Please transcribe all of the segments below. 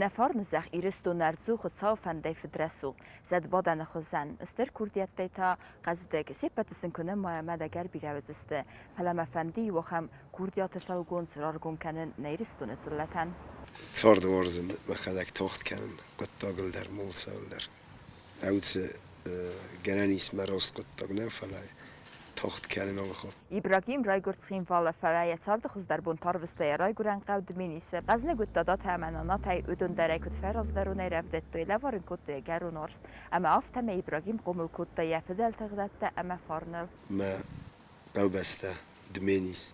Нӕ фарны зӕхх Ирыстон ӕрдзу Хуыцауы фӕндӕй фыдрӕсугъд, зӕдбадӕны хуызӕн. Стыр курдиӕттӕй та хъӕздыг. Се ппӕты сын куы нымайӕм, ӕгӕр бирӕ уыдзысты. Фӕлӕ мӕ фӕнды иу ахӕм курдиаты фӕлгонц раргом кӕнын нӕ Ирыстоны дзыллӕтӕн. Царды уарзын мӕхӕдӕг тагъд кӕнын хъуыддагыл дӕр, молцӕуыл дӕр. Ӕвцы гӕнӕн ис мӕ раст хъуыддаг нӕ, фӕлӕ тагъд кӕнын алы хатт. Ибрагим райгуырд Цхинвалы, фӕлӕ йӕ царды хуыздӕр бон тарвыста йӕ райгуырӕн хъӕу Дменисы. Хъӕзныг уыдта датӕ ӕмӕ нанатӕй, уыдон дӕр ӕй куыд фӕраздӕронӕй рӕвдыдтой, лӕвар ын кодтой ӕгӕрон уарзт. Ӕмӕ афтӕмӕй Ибрагим хъомыл кодта йӕ фыдӕлты ӕгъдӕуттӕ ӕмӕ фарныл. Мӕ хъӕубӕстӕ Дменис,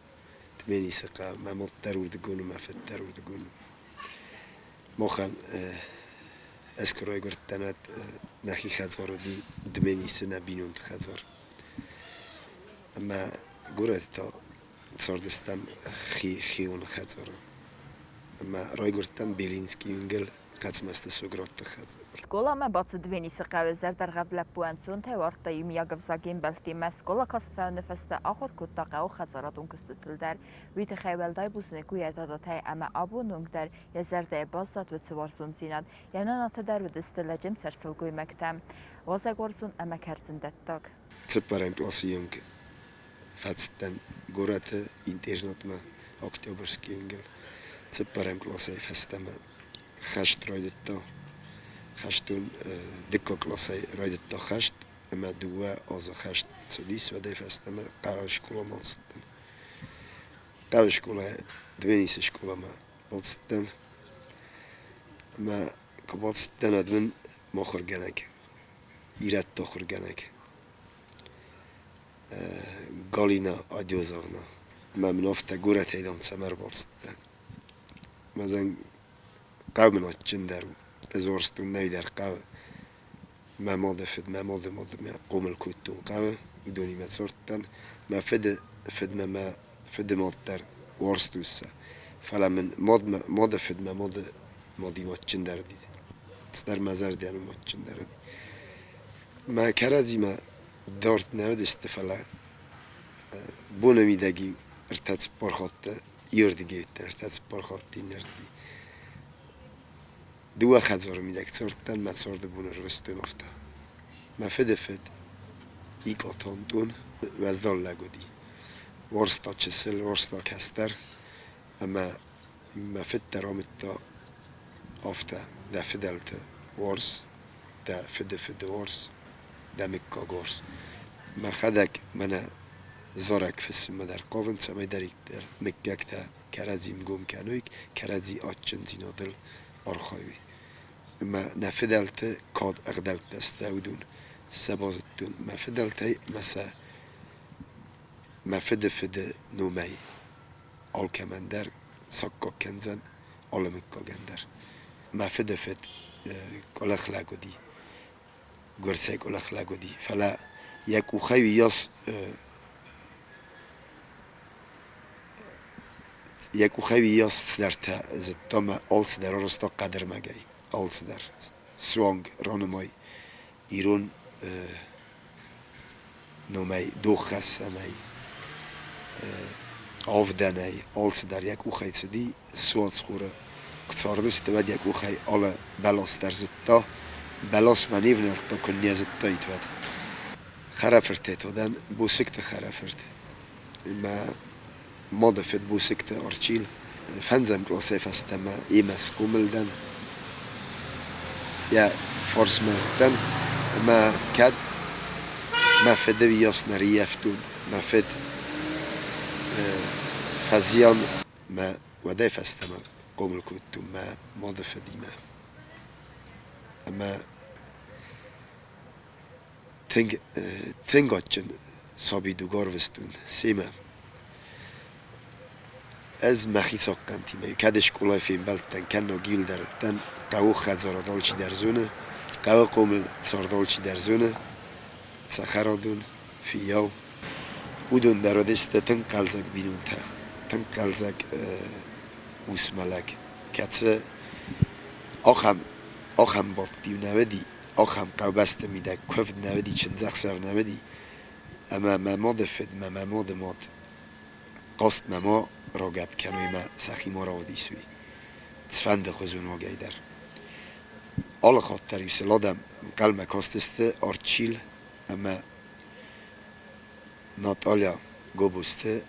Дменисы хъӕу, мӕ мад дӕр уырдыгон у, мӕ фыд дӕр уырдыгон у. Махӕн ӕз куы райгуырдтӕн, уӕд нӕхи хӕдзар уыди Дменисы нӕ бинонты хӕдзар. Ӕмӕ горӕты та цардыстӕм хион хӕдзары. Ӕмӕ райгуырдтӕн Белинскийы уынгыл Хъӕцмӕзты Согротты хӕдзар. Скъоламӕ бацыд Дменисы хъӕуы зӕрдӕргъӕвд лӕппу ӕнцонтӕй уардта иумиаг ӕвзаг йе мбӕлттимӕ. Скъола каст фӕуыны фӕстӕ ахуыр кодта хъӕуы хӕдзарадон куыстытыл дӕр. Уый тыххӕй уӕлдай бузныг у йӕ дадатӕй ӕмӕ абоны онг дӕр йӕ зӕрдӕйы баззад уыцы уарзондзинад. Йӕ нанатӕ дӕр уыдысты лӕджымсӕр сылгоймӕгтӕ. Уазӕгуарзон ӕмӕ кӕрдзындӕттаг. Цыппӕрӕм къласы онг фӕцыдтӕн горӕты интернатмӕ Октябрьский уынгыл. Цыппӕрӕм къласӕй фӕстӕмӕ хӕст райдыдта. Хӕстон дыккаг къласӕй райдыдта хӕст ӕмӕ дыууӕ азы хӕст цыдис, уӕдӕй фӕстӕмӕ хъӕуы скъоламӕ ацыдтӕн. Хъӕуы скъолайӕ Дменисы скъоламӕ бацыдтӕн ӕмӕ куы бацыдтӕн, уӕд мын мӕ ахуыргӕнӕг, ирӕтты ахуыргӕнӕг Галина Адёзовна ӕмӕ мын афтӕ горӕтӕй, дам, цӕмӕ ӕрбацыдтӕ? Мӕзӕн хъӕу мын адджындӕр у. Ӕз уарзтон нӕйдӕр хъӕуы. Мӕ мады фыд, мӕ мады мадимӕ хъомыл кодтон хъӕуы, уыдонимӕ цардтӕн. Мӕ фыды фыдмӕ мӕ фыды мад дӕр уарзт уыдзӕ. Фӕлӕ мын мадмӕ, мады фыдмӕ мады мадимӕ адджындӕр уыди. Цыдӕр мӕ зӕрдӕйӕн уым адджындӕр уыди. Мӕ кӕрӕдзимӕ дард нӕ уыдысты, фӕлӕ боны мидӕг-иу ӕртӕ-цыппар хатты иуырдыгӕй уыдтӕн, ӕртӕ-цыппар хатты иннӕрдыгӕй. Дыууӕ хӕдзары мидӕг цардтӕн, мӕ царды бон ӕрвыстон афтӕ. Мӕ фыды фыд Икъаты Антон уӕздан лӕг уыди. Уарзта чысыл, уарзта кӕстӕр ӕмӕ мӕ фыд дӕр амыдта афтӕ: дӕ фыдӕлты уарз, дӕ фыды фыды уарз, дӕ мыггаг уарз. Мӕхӕдӕг мӕнӕ зарӕг фыссынмӕ дӕр хъавын, цӕмӕйдӕриддӕр мыггӕгтӕ кӕрӕдзи нгом кӕной, кӕрӕдзи адджындзинадыл архайой. Ӕмӕ нӕ фыдӕлты кад ӕгъдӕуттӕ сты уыдон сӕ базыдтон мӕ фыдӕлтӕй ӕмӕ сӕ мӕ фыды фыды номӕй алкӕмӕн дӕр саккаг кӕндзӕн, алы мыггагӕн дӕр. Мӕ фыды фыд къуылых лӕг уыди, гуырцӕй къуылых лӕг уыди, фӕлӕ йӕ къухӕй уыйас йӕ къухӕй уыйас цыдӕртӕ зыдта мӕ алцыдӕр арӕзта хъӕдырмӕгӕй, алцыдӕр. Суанг ранымай ирон номӕй догъхӕссӕнӕй, авдӕнӕй, алцыдӕр йӕ къухӕй цыди Суацхуры. Куы цардысты, уӕд йӕ къухӕй алы бӕлас дӕр зыдта. Бӕласмӕ не внӕлдта, куыннӕ зыдтаид, уӕд. Хӕрӕфыртӕй та дӕн Босыкты хӕрӕфырт. Мӕ мады фыд Босыкты Арчил. Фӕндзӕм къласӕй фӕстӕмӕ йемӕ схъомыл дӕн. Йӕ фарсмӕ уыдтӕн. Ӕмӕ кӕд мӕ фыды уыйас нӕ рыййӕфтон, мӕ фыд фӕзиан мӕ уӕдӕй фӕстӕмӕ хъомыл кодтон мӕ мады фыдимӕ. Ӕмӕ тынг, тынг адджын сабидуг арвыстон семӕ. Ӕз мӕхи цахъхъӕнтимӕ кӕд скъолайы фембӕлдтӕн, кӕннод иуылдӕр уыдтӕн, хъӕуы хӕдзарад алчидӕр зоны, хъӕуы хъомыл цард алчидӕр зоны, цӕхӕрадон, фыййау. Уыдон дӕр уыдысты тынг хъӕлдзӕг бинонтӕ, тынг хъӕлдзӕг усмӕлӕг, кӕцы ахӕм, ахӕм бадт-иу нӕ уыди, ахӕм хъӕубӕсты мидӕг куывд нӕ уыди, чындзӕхсӕв нӕ уыди. Ӕмӕ мӕ мады фыд мӕ мӕ мады мад хъазтмӕ ма рагӕпп кӕной мӕ сӕхи ма равдисой. Цыфӕнды хуызон уагӕй дӕр. Алы хатт дӕр-иу сыл адӕм ӕнхъӕлмӕ кастысты Арчил ӕмӕ Наталья Гобозты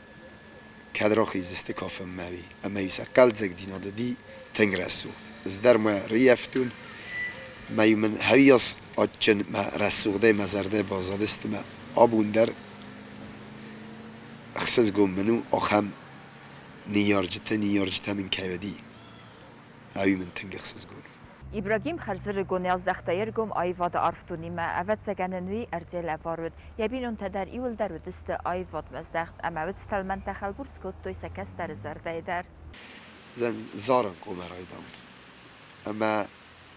кӕд рахиздзысты кафынмӕ ӕви, ӕмӕ-иу сӕ хъӕлдзӕгдзинад уыди тынг рӕсугъд. Ӕз дӕр ма рыййӕфтон, ӕмӕ-иу мын хӕййас адджын мӕ рӕсугъдӕй мӕ зӕрдӕ баззадысты мӕ абон дӕр ӕхсызгон мын у ахӕм ныййарджыты ныййарджытӕ мын кӕй уыди, ӕви мын тынг ӕхсызгон у. Ибрагим хӕрзӕрыгон аздӕхта йе ргом аивады арфдонимӕ. Ӕвӕццӕгӕн ын уый ӕрдзӕй лӕвар уыд. Йӕ бинонтӕ дӕр иуылдӕр уыдысты аивадмӕ здӕхт ӕмӕ уыд тӕлмӕнтӕ хӕлбурцъ кодтой сӕ кӕстӕры зӕрдӕйы дӕр. Зарын хъуамӕ райдам. Ӕмӕ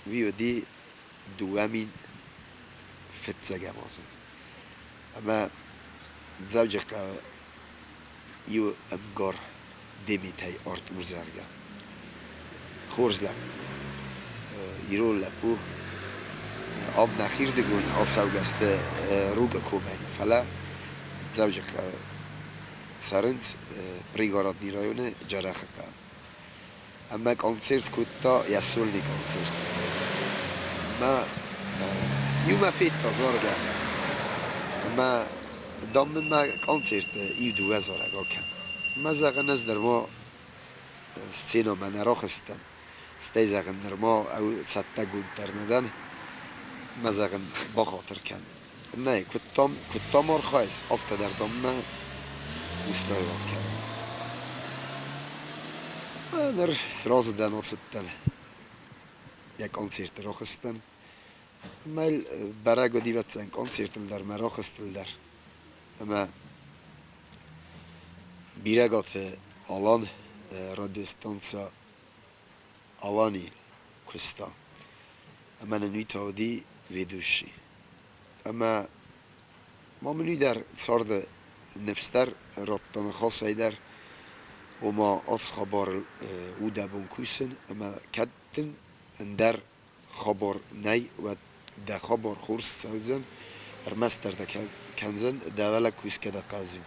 уый уыди 2001-ӕм азы. Ӕмӕ Дзӕуджыхъӕуы иу ӕмгар Деметӕй Артур, зӕгъгӕ. Хорз лӕппу, ирон лӕппу, ам нӕхирдыгон ацӕугӕ сты Рукъы комӕй, фӕлӕ Дзӕуджыхъӕуы цӕрынц Пригородный районы Джарахы хъӕуы. Ӕмӕ концерт кодта йӕ сольный концерт. Мӕ иумӕ федта заргӕ ӕмӕ, дам мын мӕ концерты иу-дыууӕ зарӕг акӕн. Мӕ зӕгъын, ӕз нырма сценӕмӕ нӕ рахызтӕн, стӕй зӕгъын, нырма цӕттӕгонд дӕр нӕ дӕн. Мӕ зӕгъын, бахатыр кӕн. Нӕй, куыдтам архайыс, афтӕ дӕр дам мӕ устраивать кӕн. Ныр сразу дӕн ацыдтӕн, йӕ концерты рахызтӕн. Ӕмӕ бӕрӕг уыди, ӕвӕццӕгӕн, концертыл дӕр мӕ рахызтыл дӕр. Ӕмӕ Бирӕгаты Алан радиостанцӕ Алани куыста. Ӕмӕ нын уый та уыди ведущий. Ӕмӕ ма мын уый дӕр царды ныфс дӕр радта ныхасӕй дӕр, ома ацы хабарыл у дӕ бон кусын ӕмӕ кӕд дын ӕндӕр хабар нӕй, уӕд дӕ хабар хорз цӕудзӕн, ӕрмӕстдӕр дӕ кӕндзӕн, дӕ уӕлӕ кусгӕ дӕ хъӕудзӕн.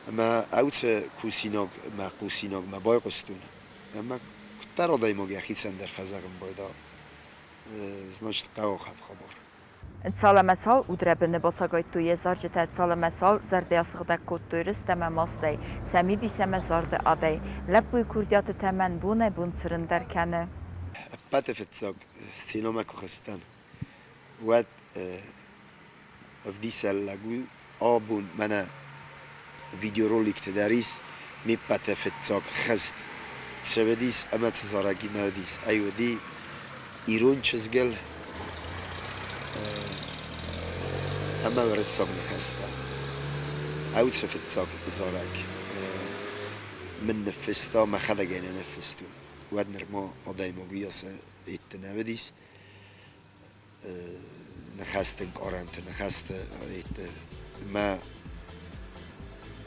Ӕмӕ ӕуцы кусинаг мӕ хъусинагмӕ байхъуыстон. Ӕмӕ куыддӕр адӕймаг йӕхицӕн дӕр фӕзӕгъын байдайа, значит, хъӕуы ахӕм хабар. Цал ӕмӕ цал удрӕбыны бацагайдтой йӕ зарджытӕ, цал ӕмӕ цал зӕрдӕйӕ сыгъдӕг кодтой рыст ӕмӕ мастӕй, сӕ мидис ӕмӕ зарды адӕй. Лӕппуйы курдиаты тӕмӕн бонӕй-бон цырындӕр кӕны. Ӕппӕты фыццаг сценӕмӕ куы хызтӕн, уӕд ӕвдисӕн лӕг у абон мӕнӕ видеороликты дӕр ис ме ппӕты фыццаг хызт цы уыдис ӕмӕ цы зарӕгимӕ уыдис, ай уыди ирон чызгыл ӕмӕ уырыссаг ныхӕстӕ. Ӕуцы фыццаг зарӕг мын ныффыста, мӕхӕдӕг ӕй нӕ ныффыстон. Уӕд нырма адӕймаг уыйасы йедты нӕ уыдис. Ныхӕсты ӕнкъарӕнты, ныхӕсты мӕ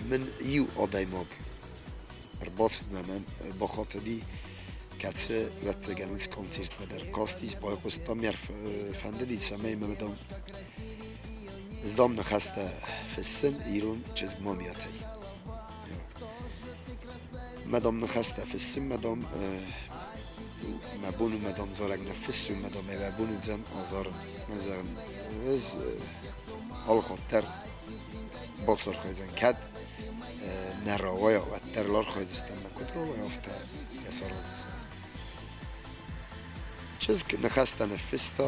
мын иу адӕймаг ӕрбацыдмӕ мӕн бахатыди, кӕцы, ӕвӕццӕгӕн, уыцы концертмӕ дӕр кастис, байхъуыста ме фӕндыди, цӕмӕй мӕ дам, ӕз дам ныхӕстӕ фыссын ирон чызг Мамиатӕй. Мӕ дам ныхӕстӕ фыссын, мӕ дам мӕ бон у, мӕ дам зарӕг ныффыссон, мӕ дам мӕ бон уыдзӕн азарын. Мӕ зӕгъын, ӕз алыхатт дӕр бацархайдзӕн, кӕд нӕ рауайа, уӕддӕр архайдзыстӕм, мӕ куыд рауайа, афтӕ йӕ сараздзыстӕм. Чызг ныхӕстӕ ныффыста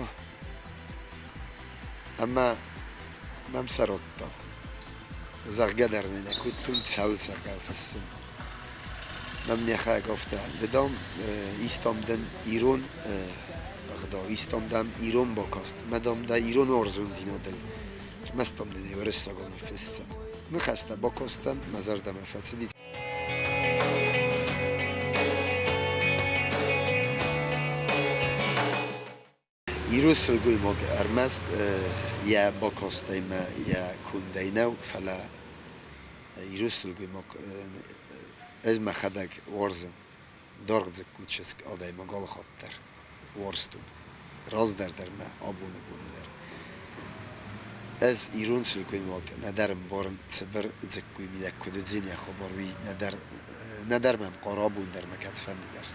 ӕмӕ мӕм сӕ радта. Зӕгъгӕ дӕр нӕ кодтон, цӕуыл сӕ хъӕуы фыссын. Мӕм нӕхӕг афтӕ, ды, дам, истам дын ирон ӕгъдау, истам дӕм ирон бакаст, мӕ, дам, дӕ ирон уарзондзинадыл, ӕрмӕст, дам, дын ӕй уырыссагау ныффыссын. Ныхӕстӕ бакастӕн, мӕ зӕрдӕмӕ фӕцыди. Ирон сылгоймаг ӕрмӕст йӕ бакастӕй ӕмӕ йӕ кондӕй нӕу, фӕлӕ ирон сылгоймаг ӕз мӕхӕдӕг уарзын даргъдзыкку чызг адӕймаг алыхатт дӕр уарзтон. Раздӕр дӕр мӕ абоны боны дӕр. Ӕз ирон сылгоймаг нӕдӕр ӕмбарын цыбыр дзыккуйы мидӕг куыд уыдзӕн йӕ хабар, уый нӕдӕр, нӕдӕр мӕм хъары абон дӕр мӕ кӕдфӕнды дӕр.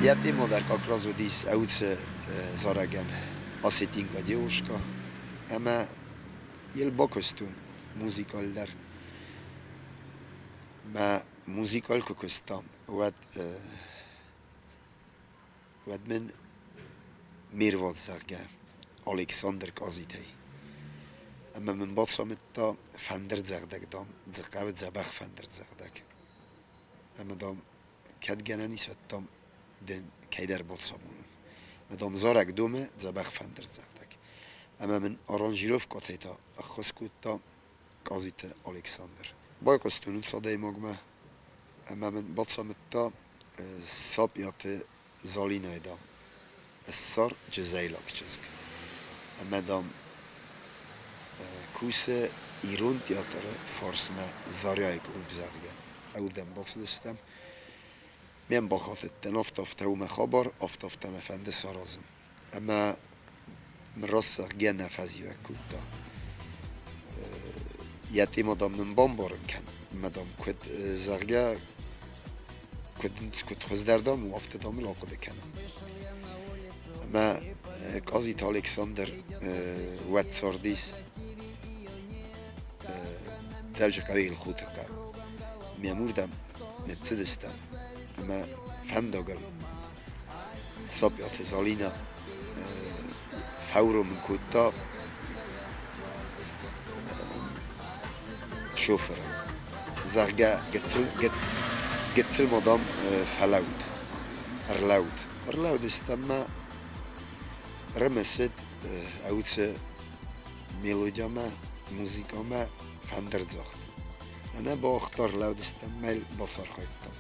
Йӕ тема дӕр как раз уыдис ӕуцы зарӕгӕн «Осетинка девушка» ӕмӕ йыл бакуыстон музыкаль дӕр. Мӕ музыкаль куы куыстам, уӕд мын ме рвад, зӕгъгӕ, Александр Къазитӕй. Ӕмӕ мын бацамыдта фӕндырдзӕгъдӕг, дам, дзы хъӕуы дзӕбӕх фӕндырдзӕгъдӕг. Ӕмӕ, дам, кӕд гӕнӕн ис, уӕд, дам, дын кӕйдӕр бацамонон. Ӕмӕ, дам, зарӕг домы дзӕбӕх фӕндырдзӕгъдӕг. Ӕмӕ мын аранжировкӕтӕй та ӕххуыс кодта Къазиты Александр. Байхъуыстон уыцы адӕймагмӕ ӕмӕ мын бацамыдта Сапъиаты Зӕлинӕйы, дам, ссар джызӕйлаг чызг. Ӕмӕ, дам, кусы ирон театры фарсмӕ Заряйы клуб, зӕгъгӕ. Ӕуырдӕм бацыдыстӕм. Ме мбахатыдтӕн, афтӕ-афтӕ у мӕ хабар, афтӕ-афтӕ мӕ фӕнды саразын. Ӕмӕ мын раст зӕгъгӕ нӕ фӕзивӕг кодта. Йӕ тема, дам, мын бамбарын кӕн. Ӕмӕ, дам, куыд, зӕгъгӕ, куыд хуыздӕр, дам, у, афтӕ, дам, ыл ахъуыды кӕнӕм. Ӕмӕ Къазиты Александр уӕд цардис Дзӕуджыхъӕуы Елхоты хъӕу. Ме мурдӕм ныццыдыстӕм ӕмӕ фӕндагыл Сапъиаты Зӕлинӕ фӕуромын кодта шофыры, зӕгъгӕ, гыццыл ма, дам, фӕлӕуут, ӕрлӕуут. Ӕрлӕудыстӕм ӕмӕ рымысыд ӕуцы мелодиамӕ, музыкамӕ фӕндырдзагъд. Ӕнӕ бауагъта ӕрлӕудыстӕм ӕмӕ йыл бацархайдтам.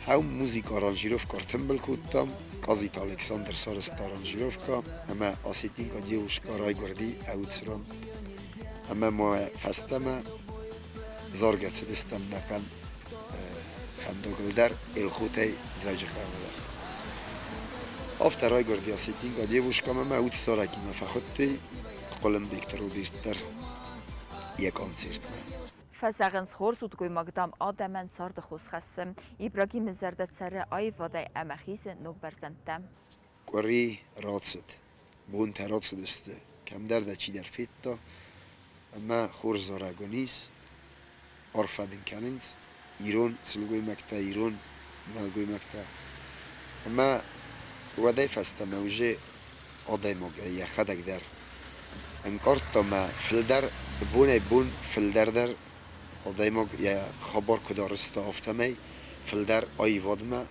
Хӕу музыка аранжировка ӕртымбыл кодтам, Къазиты Александр сарӕзта аранжировка ӕмӕ Осетинка девушка райгуырди ӕуцран. Ӕмӕ ма фӕстӕмӕ заргӕ цыдыстӕм нӕхъӕн фӕндагыл дӕр Элхотӕй Дзӕуджыхъӕумӕ дӕр. Афтӕ райгуырди Осетинка девушка ӕмӕ мӕ уыцы зарӕгимӕ фӕхуыдтой Хъуылымбегты Роберт дӕр йӕ концертмӕ. Фӕзӕгъынц, хорз удгоймаг, дам, адӕмӕн царды хос хӕссы. Ибрагимы зӕрдӕ цӕры аивадӕй ӕмӕ хизы ног бӕрзӕндтӕ. Къуыри рацыд, бонтӕ рацыдысты, кӕмдӕр дӕ чидӕр федта, ӕмӕ хорз зарӕг уын ис, арфӕ дын кӕнынц ирон сылгоймӕгтӕ, ирон нӕлгоймӕгтӕ. Ӕмӕ уӕдӕй фӕстӕмӕ уже адӕймаг йӕхӕдӕг дӕр ӕнкъардта мӕ фылдӕр бонӕй-бон фылдӕр дӕр адӕймаг йӕ хабар куыд арӕзта, афтӕмӕй фылдӕр аивадмӕ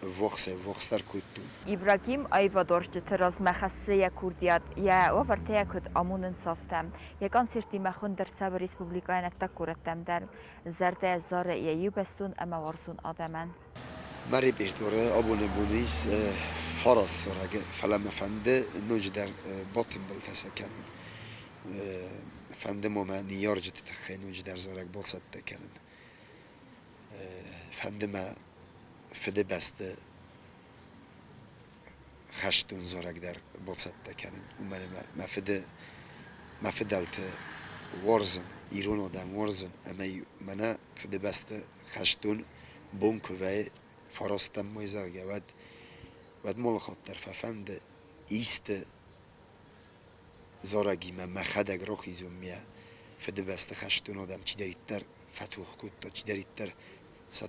ввахсӕй-ввахсдӕр кодтон. Ибрагим аивадуарзджыты размӕ хӕссы йӕ курдиат, йӕ уавӕртӕ йӕ куыд амонынц, афтӕ. Йӕ концерттимӕ хуынд ӕрцӕуы республикӕйӕн ӕддаг горӕттӕм дӕр. Зӕрдӕ зары йӕ иубӕстон ӕмӕ уарзон адӕмӕн. Мӕ репертуары абоны бон ис фараст зарӕгы, фӕлӕ мӕ фӕнды ноджыдӕр батымбылтӕ сӕ кӕнын. Фӕнды ма мӕ ныййарджыты тыххӕй ноджыдӕр зарӕг бацӕттӕ кӕнын. Фӕнды мӕ Фыдыбӕсты хӕстон зарӕг дӕр бацӕттӕ кӕнын, уымӕн ӕмӕ мӕ фыды, мӕ фыдӕлты уарзын, ирон адӕм уарзын ӕмӕ мӕнӕ Фыдыбӕсты хӕстон бон куы вӕййы фарастӕм мой, зӕгъгӕ, уӕд алы хатт дӕр фӕфӕнды исты зарӕгимӕ мӕхӕдӕг рахизон ме Фыдыбӕсты хӕстон адӕм чидӕриддӕр фӕтох кодта, чидӕриддӕр сӕ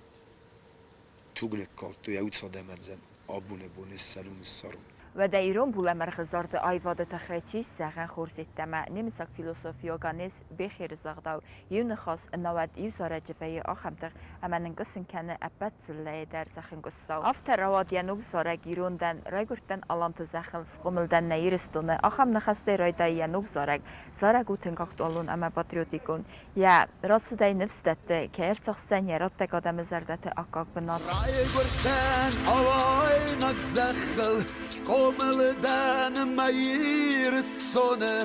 туг ныккалдтой, ӕуц адӕмӕн абоны бон сӕ ном ссарун. Уӕдӕ ирон булӕмӕргъы зарды аивады тыххӕй ци зӕгъӕн хорз йеддӕмӕ немыцаг философ Иоганнес Бехеры загъдау, иу ныхас, науӕд иу зарӕджы вӕййы ахӕм тых, ӕмӕ нынкъуысын кӕны ӕппӕт дзыллӕйы дӕр зӕххӕнкъуыстау. Афтӕ рауад йӕ ног зарӕг Ирон дӕн, райгуырдтӕн аланты зӕххыл, схъомыл дӕн нӕ Ирыстоны, ахӕм ныхӕстӕй райдайы йӕ ног зарӕг. Зарӕг у тынг актуалон ӕмӕ патриотикон. Йӕ рацыдӕй ныфс дӕтты, кӕй ӕрцахсдзӕн йӕ раттӕг адӕмы зӕрдӕты аккаг бынат. Райгуырдтӕн алайнаг зӕххыл, схъомыл дӕн мӕ Ирыстоны,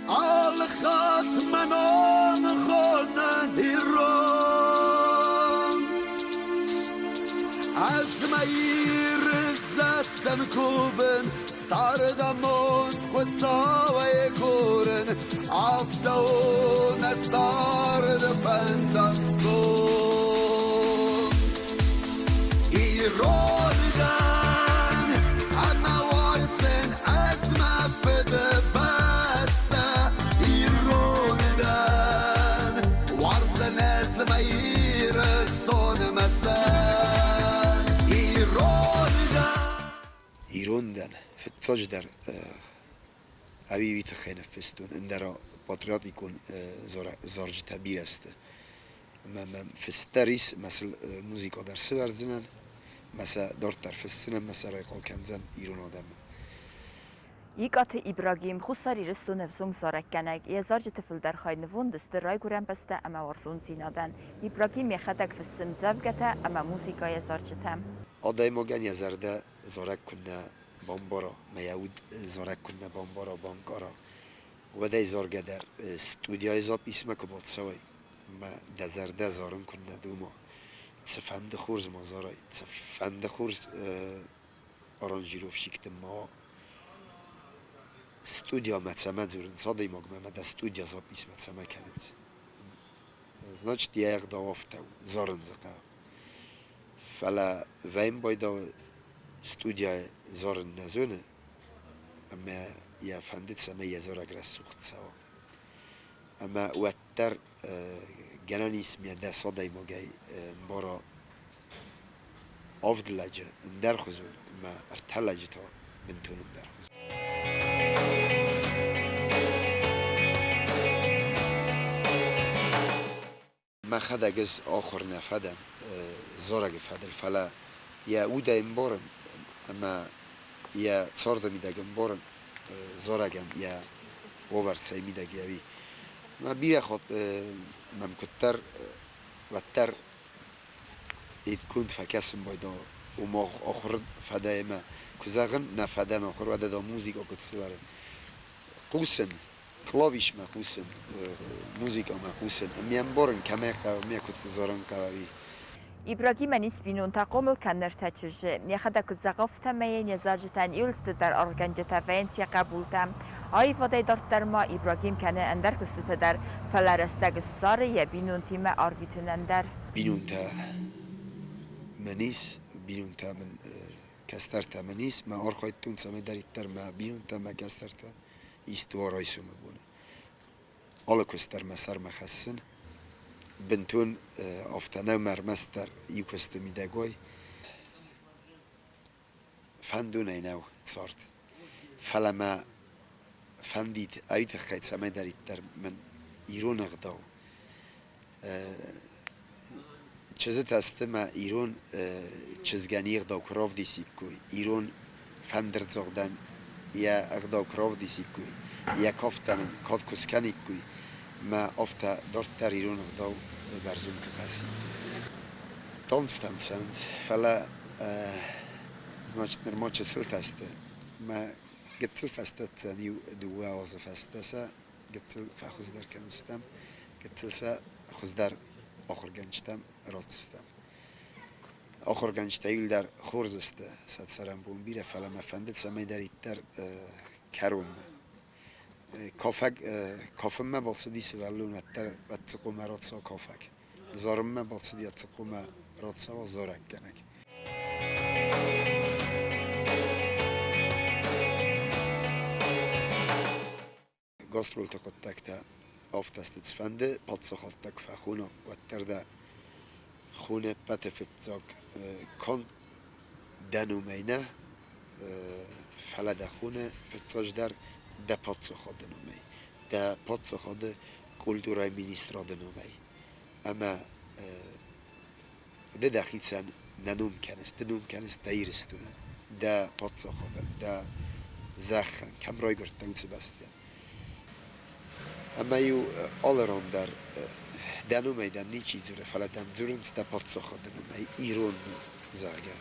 алы хатт мӕ ном хонӕн ирон. Ӕз мӕ Иры зӕдтӕм кувын, цардамонд Хуыцауӕй курын, афтӕ у нӕ царды фӕндагцон. Ирон дӕн! Ирон дӕн, фыццаджыдӕр ӕви уый тыххӕй ныффыстон, ӕндӕра патриотикон зарджытӕ бирӕ сты. Ӕмӕ мӕм фыст дӕр ис, мӕ сыл музыкӕ дӕр сывӕрдзынӕн, мӕ сӕ дарддӕр фысдзынӕн, мӕ сӕ райхъал кӕндзӕн ирон адӕмы. Икъаты Ибрагим, Хуссар Ирыстоны ӕвзонг зарӕггӕнӕг, йӕ зарджыты фылдӕр хай нывонд сты райгуырӕн бӕстӕ ӕмӕ уарзондзинадӕн. Ибрагим йӕхӕдӕг фыссы ӕмдзӕвгӕтӕ ӕмӕ музыкӕйӕ зарджытӕ. Адӕймагӕн йӕ зӕрдӕ зарӕг куыннӕ бамбара, мӕ йӕ уд зарӕг куыннӕ бамбара, банкъара, уӕд ӕй заргӕ дӕр студияйы записмӕ куы бацӕуай, мӕ дӕ зӕрдӕ зарын куыннӕ дома, цыфӕнды хорз ма зарай, цыфӕнды хорз аранжировщикты ма студиямӕ цӕмӕ дзурынц, адӕймагмӕ ӕмӕ дӕ студия записмӕ цӕмӕ кӕнынц. Значит, йӕ ӕгъдау афтӕ у, зарын дзы хъӕуы. Фӕлӕ вӕййын байдауы студияйы зарын нӕ зоны, ӕмӕ йӕ фӕнды, цӕмӕй йӕ зарӕг рӕсугъд цӕуа. Ӕмӕ уӕддӕр гӕнӕн ис ме 10 адӕймагӕй мбара авд лӕджы ӕндӕрхуызон ӕмӕ ӕртӕ лӕджы та бынтон ӕндӕрхуызон. Мӕхӕдӕг ӕз ахуыр нӕ фӕдӕн зарӕджы фӕдыл, фӕлӕ йӕ удӕй ӕмбарын ӕмӕ йӕ царды мидӕг ӕмбарын зарӕгӕн йӕ уавӕр цӕй мидӕг и ӕви. Мӕ бирӕ хатт мӕм куыддӕр уӕддӕр конд фӕкӕсын байдаа, уым ахуыр фӕдӕ ӕмӕ куы зӕгъын, нӕ фӕдӕн ахуыр, уӕдӕ да музыкӕ куыд сывӕрын. Хъусын, клавишмӕ хъусын, музыкӕмӕ хъусын, ӕмӕ ӕмбарын, кӕмӕй хъӕуы, ме куыд зарын хъӕуы, уый. Ибрагимӕн ис бинонтӕ хъомыл кӕны ӕртӕ чызджы. Йӕхӕдӕг куыд зӕгъы, афтӕмӕй йын йӕ зарджытӕн иуылцыдӕр аргъгӕнджытӕ вӕййынц йӕ хъӕбултӕ. Аивадӕй дарддӕр ма Ибрагим кӕны ӕндӕр куыстытӕ дӕр, фӕлӕ рӕстӕг ссары йӕ бинонтимӕ арвитынӕн дӕр. Бинонтӕ мын ис, бинонтӕ мын кӕстӕртӕ мын ис, мӕ архайдтон, цӕмӕйдӕриддӕр мӕ бинонтӕ, мӕ кӕстӕртӕ исты уа райсомы боны. Алы куыст дӕр мӕ сӕрмӕ хӕссын. Бынтон афтӕ нӕу мӕ ӕрмӕстдӕр иу куысты мидӕг уай. Фӕндонӕй нӕу цард. Фӕлӕ мӕ фӕндид ай тыххӕй, цӕмӕйдӕриддӕр мын ирон ӕгъдау чызджытӕ сты мӕ ирон чызгӕн йе гъдау куы равдисиккой, ирон фӕндырдзагъдӕн йӕ ӕгъдау куы равдисиккой, йӕ кафтӕн ын кад куы скӕниккой, мӕ афтӕ дарддӕр ирон ӕгъдау бӕрзонд куы хӕссиккой. Танцтӕм цӕуынц, фӕлӕ значит нырма чысылтӕ сты. Мӕ гыццыл фӕстӕддзӕн иу дыууӕ азы фӕстӕ сӕ гыццыл фӕхуыздӕр кӕндзыстӕм, гыццыл сӕ хуыздӕр ахуыргӕнджытӕм ратдзыстӕм. Ахуыргӕнджытӕ иуылдӕр хорз сты сӕ цӕрӕнбон бирӕ, фӕлӕ мӕ фӕнды, цӕмӕйдӕриддӕр кӕронмӕ. Кафӕг кафынмӕ бацыди сывӕллон, уӕддӕр уӕдцыхъомӕ рацӕуа кафӕг. Зарынмӕ бацыди уӕдцыхъомӕ рацӕуа зарӕггӕнӕг. Гастролты хъуыддӕгтӕ афтӕ сты, цыфӕнды паддзахадтӕ куы фӕхона, уӕддӕр дӕ хоны ӕппӕты фыццаг канд дӕ номӕй нӕ, фӕлӕ дӕ хоны фыццаджыдӕр дӕ паддзахады номӕй, дӕ паддзахады культурӕйы министрады номӕй. Ӕмӕ ды дӕхицӕн нӕ ном кӕныс, ды ном кӕныс дӕ Ирыстонӕн, дӕ паддзахадӕн, дӕ зӕххӕн, кӕм райгуырдтӕ, уыцы бӕстӕйӕн. Ӕмӕ-иу алы ран дӕр дӕ номӕй дӕм ничи дзуры, фӕлӕ дӕм дзурынц дӕ паддзахады номӕй, ирон ном, зӕгъгӕ.